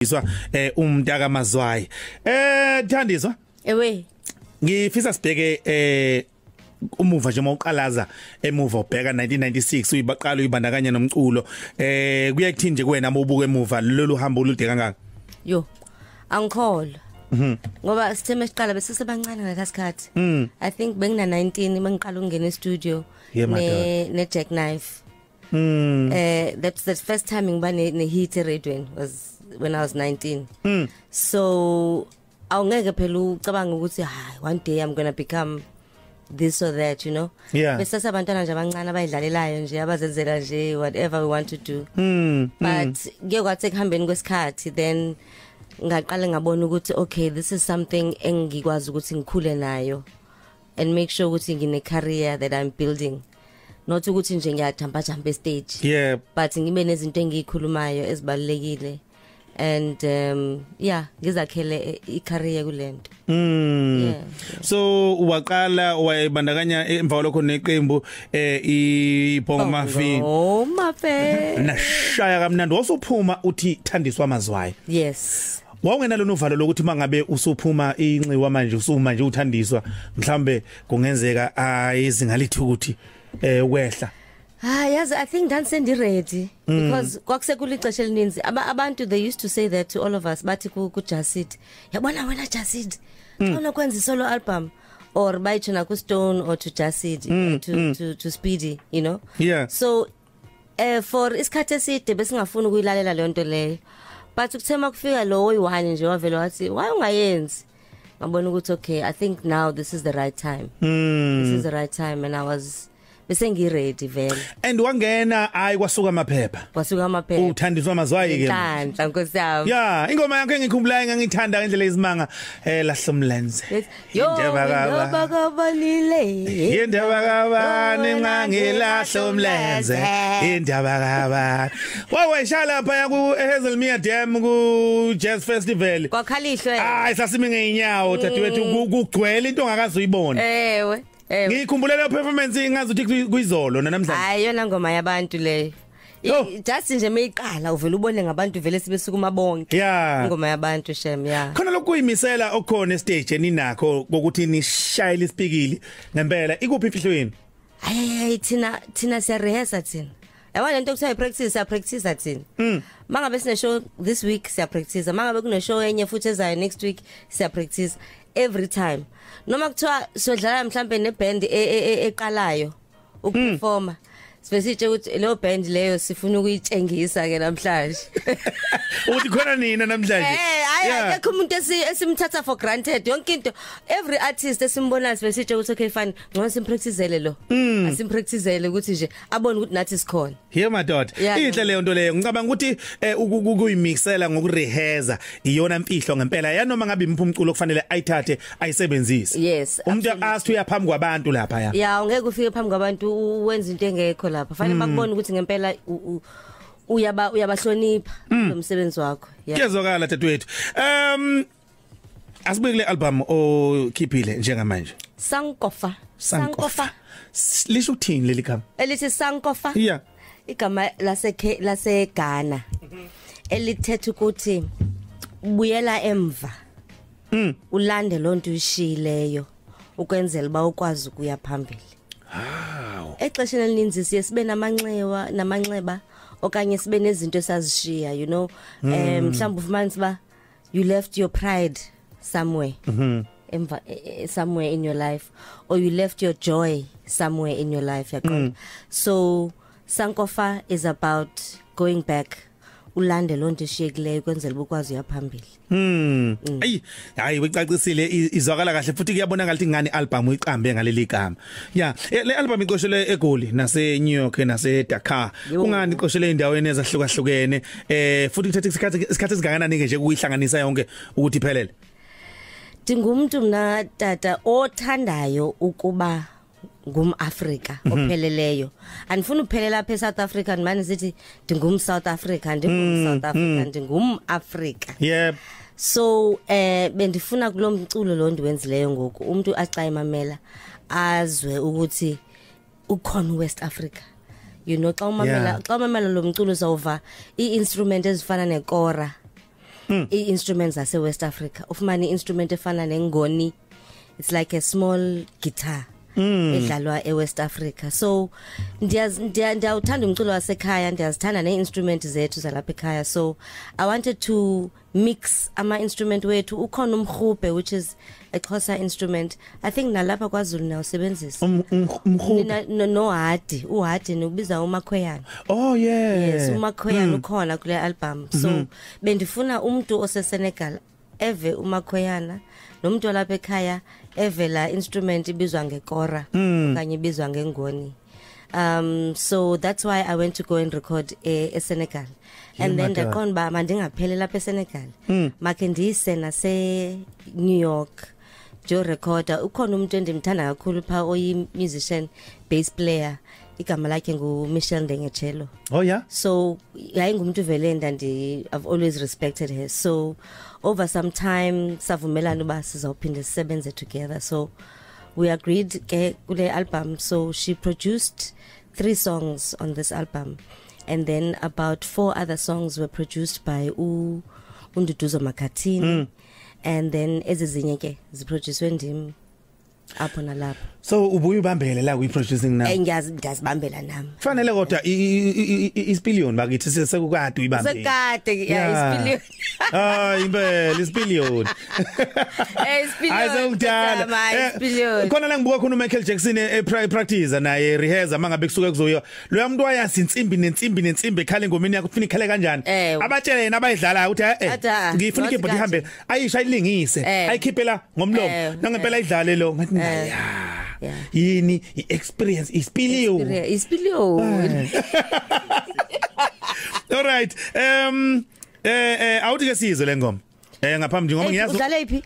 Thandiswa umntaka Mazwai. Thandiswa, ewe, ngifisa sibheke umuva nje mawuqalaza emuva ubheka 1996 uyibaqala uyibandakanya nomculo, kuye kuthini nje kuwena mawubuka emuva lolu hambo olude kangaka? Yo, angikholwa. Ngoba sitheme siqala besisebancane ngalesikhathi. I think bengina 19 mangiqala ukungena e-studio ne Jack Knife. That's the first time ngiba ne hit eradweni was when I was 19. So awungeke phela ucabanga ukuthi hayi, one day I'm going to become this or that, you know. Bese sabantwana nje abancane abayidlalelayo nje, abazenzela nje whatever we want to do. But kuye kwathi ekuhambeni kwesikhathi then ngaqala ngabona ukuthi okay, this is something engikwazi ukuthi ngikhule nayo and make sure ukuthi ngine career that I'm building, not ukuthi nje ngiyajumpa jump stage. But ngibe nezinto engiyikhulumayo ezibalekile and yeah, ngizakhele i-career kulento. Yeah. So waqala wayibandakanya emva lokho neqembu iBongo Maffin. Oh Maffin. Nashaya kamnandi wasuphuma uthi Thandiswa Mazwai. Yes. Wawungena novalo lokuthi mangabe usuphuma inxiwa manje usuma nje uThandiswa mhlambe kungenzeka ayizinga lithi ukuthi ukwehla. Ah yes, I think ndandisendi ready because kwakusekulixesha elininzi abantu they used to say that to all of us, bathi ku Jasid, yabona wena Jasid, xa unokwenza solo album or bayitsho na ku Stone or to Jasid, to Speedy, you know. So for isikhathi eside besingafuni ukuyilalela leyo nto leyo, but kuthema kufika lo oyi-one nje wavela wathi why ungayenzi, ngabona ukuthi okay, I think now this is the right time. This is the right time and I was bese ngiready vele. And wangena hayi kwasuka amaphepha. Kwasuka amaphepha. uThandiswa Mazwai ke. Nhlanhla nkosi yami. Yeah, ingoma yakho engikhumbulayo ngangithanda ngendlela izimanga lahlomlenze. Yo, indaba kabanile. Indaba kabani ngangilahlomlenze. Indaba kabani. Wawayisha lapha ku Hazelmere Dam ku Jazz Festival. Kwakhalihlwe. Hayi sasimi ngeenyawo dadewethu, kugcwele into ongakaze uyibone. Ewe. Ngikhumbula leyo performance ingazi ukuthi kuyizolo namhlanje. Hayi yona ngoma yabantu leyo. Just nje meyiqala uvela ubone ngabantu vele sibesukuma bonke. Ingoma yabantu shem, yeah. Khona lokuyimisela okukhona stage eninakho kokuthi nishayele isipikili ngempela, ikuphi imfihlo yenu? Hayi thina siya rehearsa thina. Yabona lento kuthiwa i-practice, siya practice thina. Mangabe sine show this week siya practice, mangabe kune show enye futhi ezayo next week siya practice every time. Noma kuthiwa sodlala mhlambe neband eqalayo ukuperforma, sibesitshe ukuthi leyo band leyo sifuna ukuyitshengisa ke namhlanje. Uthi khona nina namhlanje. Hayi akekho umuntu esimthatha for granted yonke into. Every artist esimbonayo sibesitshe ukuthi okay fine, ngcono simpracticele lo. Asimpracticele ukuthi nje abone ukuthi nathi sikhona. Here my daughter. Inhle leyo nto leyo. Ngicabanga ukuthi ukuyimixela ngokurehearsa iyona imfihlo ngempela. Yanoma ngabe imphi umculo kufanele ayithathe ayisebenzise. Yes. Umuntu athi uyaphambi kwabantu lapha ya. Yeah, ungeke ufike phambi kwabantu wenza into engekho lapha. Fanele bakubone ukuthi ngempela uyabahlonipha lo msebenzi wakho. Kuyezwakala dadewethu. Asibuye kule album okhiphile njengamanje. Sankofa. Sankofa. Lisho ukuthini leli gama? Elithi Sankofa. Yeah. Igama lase Ghana. Elithetha ukuthi buyela emva. Ulande lonto uyishileyo ukwenzela ba ukwazi ukuya phambili. Wow. Exesheni elininzi siye sibe namanxewa namanxeba okanye sibe nezinto esazishiya, you know. Mhlawumbe ufumanise ba you left your pride somewhere. Emva somewhere in your life, or you left your joy somewhere in your life, yaqonda. So Sankofa is about going back, ulande lonto eshiyekileyo ukwenzela ukwazi uyaphambili. Ayi hayi ucacisile, izwakala kahle futhi kuyabonakala ukuthi ngani album uyiqambe ngaleli gama. Yeah, le album iqoshelwe eGoli nase New York nase Dakar. Kungani iqoshelwe endaweni ezahlukahlukene? Futhi kuthatha isikhathi esingakanani ke nje ukuyihlanganisa yonke ukuthi iphelele? Ndingumuntu mna tata othandayo ukuba ngumAfrika opheleleyo. Andifuni uphelela apha eSouth Africa ndimane sithi ndingum South Africa, ndingum South Africa, ndingum Africa. Yep. So bendifuna kulomculo lo ndiwenzileyo ngoku umuntu axa emamela azwe ukuthi ukhona West Africa. You know, xa umamela lo mculo uzawuva i-instrument ezifana nekora. I-instruments zase West Africa, ufumane i-instrument efana nengoni, it's like a small guitar edlalwa eWest Africa. So ndiyawuthanda umculo wasekhaya, ndiyazithanda nee-instrument zethu zalapha ekhaya, so I wanted to mix ama-instrument wethu. Ukhona umrhubhe, which is a Xhosa instrument, I think nalapha kwaZulu nawusebenzisa. Umrhubhe? Nohadi, uhadi nokubiza umakhweyana. Oh yeah. Yes, umakhweyana ukhona kule album. So bendifuna umuntu oseSenegal eve umakhweyana, nomuntu olapha ekhaya eve la instrument ibizwa ngekora okanye ibizwa ngengoni. So that's why I went to go and record eSenegal. And then ndaqonda uba mandingapheli lapha eSenegal, makhe ndiyise nase New York ndiyorekhoda. Ukhona umuntu endimthanda kakhulu phaa oyi-musician, bass player, igama lakhe nguMichel Ndengechelo. Oh yeah. So yayingumuntu vele I've always respected her. So over some time savumelana uba sizawuphinda sisebenze together. So we agreed ke kule album. So she produced 3 songs on this album, and then about 4 other songs were produced by uNduduzo Makhathini. And then ezizinye ke ziproduced ndim apho nalapho. So ubuye ubambele la kuyi producing now? Ngiyazibambela nami. Fanele kodwa isipiliyoni bakithi sekukade uyibambele. Sekade, yeah, isipiliyoni. Ah, impela isipiliyoni. Eh, isipiliyoni. Isipiliyoni. Khona la ngibuka khona uMichael Jackson e practice naye rehearse mangabe kusuke kuzoyiwa. Lo muntu wayazi insimbi nensimbi nensimbi ekhala engomeni yakho ufuna ikhale kanjani. Abatshele yena abayidlalayo ukuthi eh ngifuna ikeyboard ihambe ayisha ayilingise ayikhiphela ngomlomo nangempela ayidlale lo ngathi yeah. Yini i-experience isipiliyoni. Isipiliyoni. All right. Awuthi ke sizwe lengoma. Ngaphambi ngoba ngiyazi. Udlala iphi?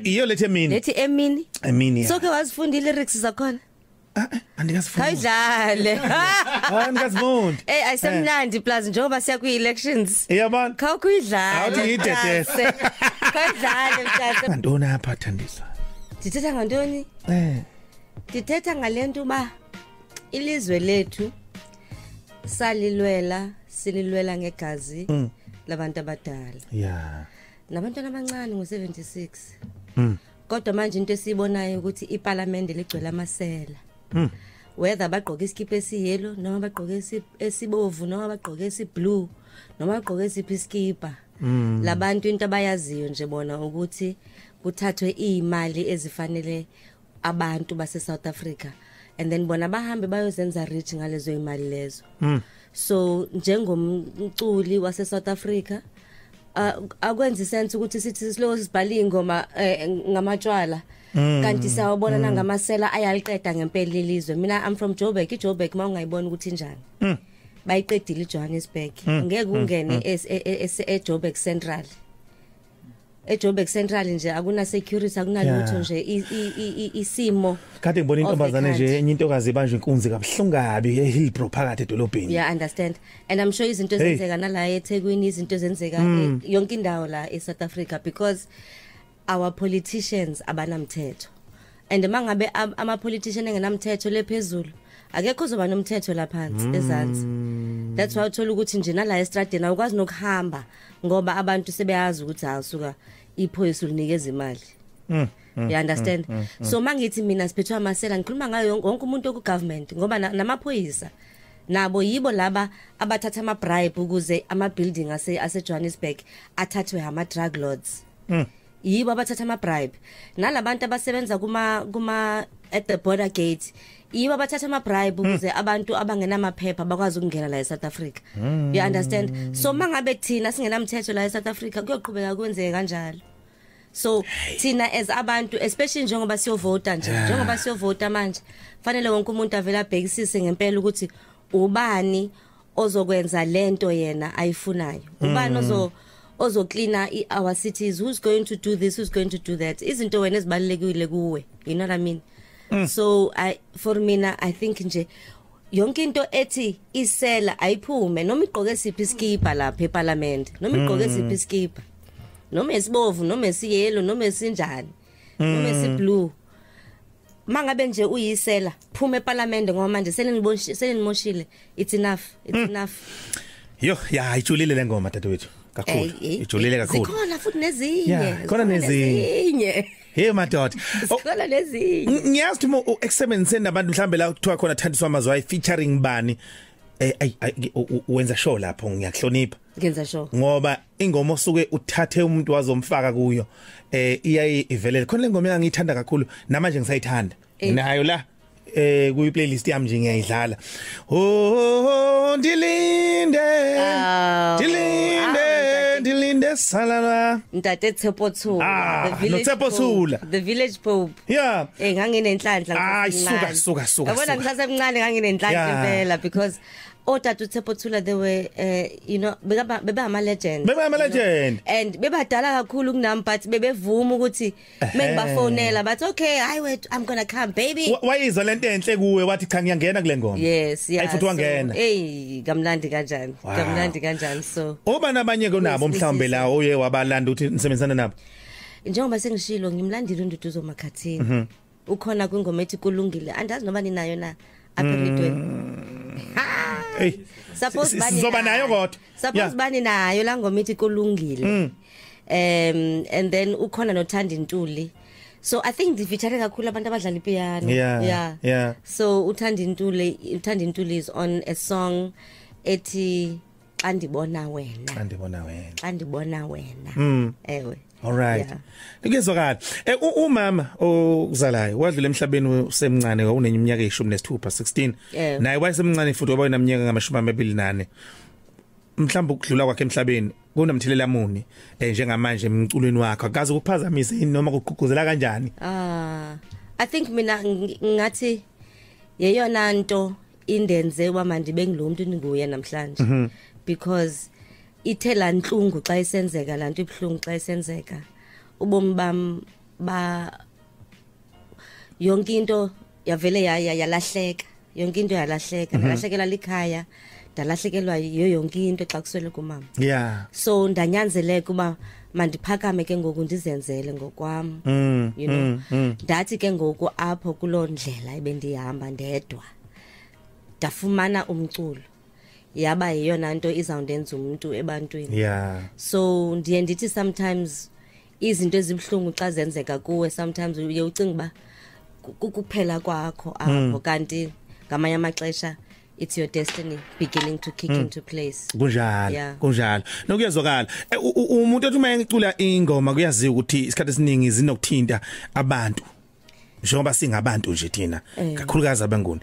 Iyo lethi emini. Lethi emini. Emini. So ke wazifunda i-lyrics zakhona? Andikazifundi. Khayidlale. Andikazifundi. Ayisemnandi plus njengoba siya kwi-elections. Yabona. Khawukuyidlala. Awuthi ngidedese. Khayidlale mntase. Ngantoni apha Thandiswa? Ndithetha ngantoni? Ndithetha ngalento uba ilizwe lethu salilwela, sililwela ngegazi labantu abadala. Yeah. Nabantwana abancane ngo76. Kodwa manje into esibonayo ukuthi iParliament ligcwele amasela. Whether bagqoke iskipa esiyellow noma bagqoke esibovu noma bagqoke esiblue noma bagqoke esiphi iskipa. Labantu into abayaziyo nje bona ukuthi kuthathwe imali ezifanele abantu base South Africa, and then bona bahambe bayozenza rich ngalezo imali lezo. So njengomculi wase South Africa akwenzi sense ukuthi sithi siloko sibhala ingoma ngamatshwala kanti sawabona nangamasela ayaliqeda ngempela ilizwe. Mina I'm from Joburg, iJoburg mawungayibona ukuthi injani. Bayiqedile iJohannesburg, ngeke ungene eJoburg Central. eJoburg Central nje akuna security, akunalutho nje, isimo. Kade ngibona intombazane nje enye intokazi ibanjwe inkunzi kabuhlungu kabi eHillbrow phakathi edolobheni. Yeah, understand. And I'm sure izinto ezenzeka nala eThekwini, izinto ezenzeka yonke indawo la eSouth Africa, because our politicians abanamthetho. And mangabe ama politician engenamthetho lephezulu, akekho uzoba nomthetho la phansi ezansi. That's why uthola ukuthi nje nala estradeni awukwazi nokuhamba ngoba abantu sebeyazi ukuthi awusuka iphoyisa ulinikeza imali. You understand? So mangithi mina siphethwe amasela, ngikhuluma ngayo wonke umuntu oku government ngoba namaphoyisa nabo yibo laba abathatha ama bribe ukuze ama building ase Johannesburg athathwe ama drug lords. Yibo abathatha ama bribe. Nalabantu abasebenza kuma at the border gate, yibo abathatha ama bribe ukuze abantu abangenamaphepha bakwazi ukungena la eSouth Africa. You understand? So mangabe thina singenamthetho la eSouth Africa kuyoqhubeka kwenzeke kanjalo. So thina as abantu, especially njengoba siyovota nje, njengoba siyovota manje, fanele wonke umuntu avele abhekisise ngempela ukuthi ubani ozokwenza lento yena ayifunayo. Ubani ozo clean our cities, who's going to do this, who's going to do that. Izinto wena ezibalekile kuwe, you know what I mean? So I for mina I think nje yonke into ethi isela ayiphume, noma igqoke siphi iskipa lapha eParliament, noma igqoke siphi iskipa, noma esibovu, noma esiyellow, noma esinjani, noma esiblue, mangabe nje uyisela phuma eParliament ngoba manje selenimoshile. It's enough, it's enough. Yo, ya ijulile lengoma dadewethu. Kakhulu. Ijulile kakhulu. Zikhona futhi nezinye. Khona nezinye. Hey madoda. Zikhona nezinye. Ngiyazi ukuthi ekusebenziseni nabantu mhlambe la kuthiwa khona Thandiswa Mazwai featuring bani, ay wenza show lapho, ngiyakuhlonipha. Ngenza show. Ngoba ingoma osuke uthathe umuntu wazomfaka kuyo iyaye ivelele. Khona le ngoma engiyithanda kakhulu namanje ngisayithanda. Nayo la kuyi playlist yami nje ngiyayidlala. Oh ndilinde. Ndilinde, ndilinde salala. Ntate Tshepo Tshola, the village. Tshepo Tshola, the village pope. Yeah. Nganginenhlanhla. Ay suka suka suka. Yabona ngisasemncane nganginenhlanhla impela because otata Tshepo Tshola they were you know beba ama legend. Beba ama legend. And bebadala kakhulu kunami but bebevuma ukuthi mengibafonela but okay, I wait, I'm going to come baby. Wayizwa lento enhle kuwe wathi cha ngiyangena kule ngoma. Yes, yeah. Ayifuthi wangena. Hey, kamnandi kanjani? Kamnandi kanjani so. Obana abanye konabo mhlawumbe la oye wabalanda ukuthi nisebenzisana nabo. Njengoba sengishilo ngimlandile uNduduzo Makhathini. Ukhona kwingoma ethi kulungile. Andazi noma ninayo na apha eredweni. Hey, suppose bani sizoba nayo kodwa. Suppose bani nayo la ngoma ethi kulungile. And then ukhona noThandi Ntuli. So I think ndifeature kakhulu abantu abadlala ipiano. Yeah. So uThandi Ntuli is on a song ethi xa ndibona wena. Xa ndibona wena. Xa ndibona wena. Ewe. All right. Ngizwakala. Umama okuzalayo wadlula emhlabeni usemncane, wawuneminyaka e16 16. Naye wayesemncane futhi waba neminyaka ngama24. Mhlawumbe ukudlula kwakhe emhlabeni kunomthelela muni njengamanje emculweni wakho, akaze ukuphazamise yini noma ukugqugquzela kanjani? I think mina ngathi yeyona nto indenze kwamanje bengilomuntu ninguye namhlanje because ithela nhlungu xa isenzeka lanto ibhlungu xa isenzeka ubomi bam ba yonke into yavele yalahleka, yonke into yalahleka, ndalahlekela likhaya, ndalahlekelwa yiyo yonke into xa kuswele kumama. Yeah. So ndanyanzeleka uba mandiphakame ke ngoku ndizenzele ngokwam. You know. Ndathi ke ngoku apho kuloo ndlela ebendihamba ndedwa ndafumana umculo. Yaba yiyona nto izawundenza umuntu ebantwini. Yeah. So ndiye ndithi sometimes izinto ezibhlungu xa zenzeka kuwe sometimes uye ucinga uba kukuphela kwakho apho, kanti ngamanye amaxesha it's your destiny beginning to kick into place. Kunjalo. Kunjalo. Nokuyezwakala. Umuntu othi uma ecula ingoma kuyaziwa ukuthi isikhathi esiningi zinokuthinta abantu. Njengoba singabantu nje thina, kakhulukazi abanguni.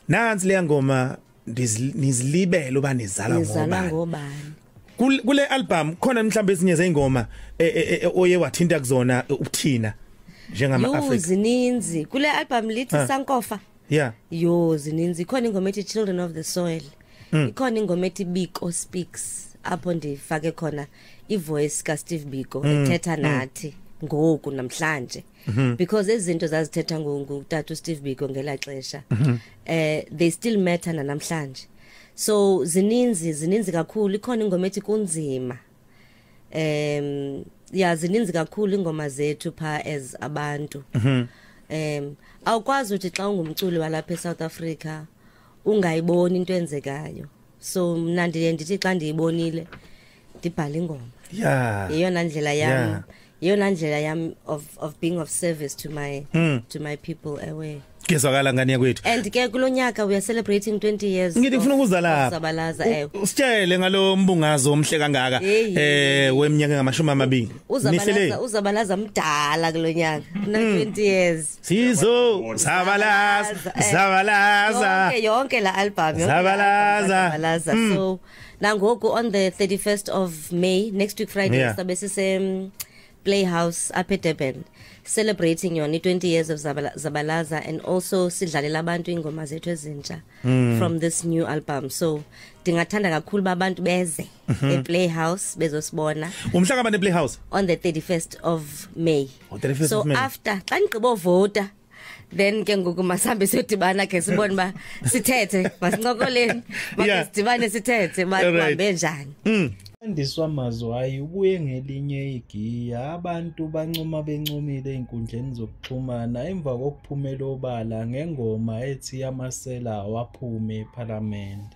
Nansi le ngoma nizilibele uba nizala ngobani. Kule album khona mhlawumbe ezinye zeingoma oye wathinta kuzona ubuthina njengama Afrika. Zininzi kule album lithi Sankofa. Yeah. Yo zininzi, ikhona ingoma ethi Children of the Soil. Ikhona ingoma ethi Biko Speaks apho ndifake khona ivoice ka Steve Biko ethetha nathi ngoku namhlanje. Because izinto zazithetha ngutata uSteve Biko ngelaxesha they still matter namhlanje. So zininzi kakhulu, ikhona ingoma ethi kunzima. Yeah, zininzi kakhulu ingoma zethu pha as abantu. Awukwazi ukuthi xa ungumculi walapha eSouth Africa ungayiboni into enzekayo. So mina ndiye ndithi xa ndiyibonile ndibhala ingoma. Yeah. Iyona ndlela yami. Iyona ndlela yami of being of service to my to my people away. Kezwakala ngani yakwethu. And ke kulonyaka we are celebrating 20 years. Ngithi ngifuna ukuza lapha. Zabalaza ewe. Usitshele ngalo mbungazo omhle kangaka weminyaka ngama20. Uzabalaza uzabalaza mdala kulonyaka. Una 20 years. Sizo zabalaza zabalaza. Yonke la album yonke. Zabalaza. Zabalaza. So nangoku on the 31st of May next week Friday sabe sise Playhouse up at Durban celebrating yona 20 years of Zabalaza and also sidlalela abantu ingoma zethu ezintsha from this new album. So ndingathanda kakhulu babantu beze e Playhouse bezosibona. Umhla kabani Playhouse? On the 31st of May. Oh, 31st so of May. After xa nigqibo vota then ke ngoku masambe siyodibana ke sibone ba sithethe masincokoleni masidibane sithethe bahambe njani. Thandiswa Mazwai ubuye ngelinye igiya, abantu bancoma bencomile ezinkundleni zokuxhumana emva kokuphumela obala ngengoma ethi amasela waphume ePhalamende.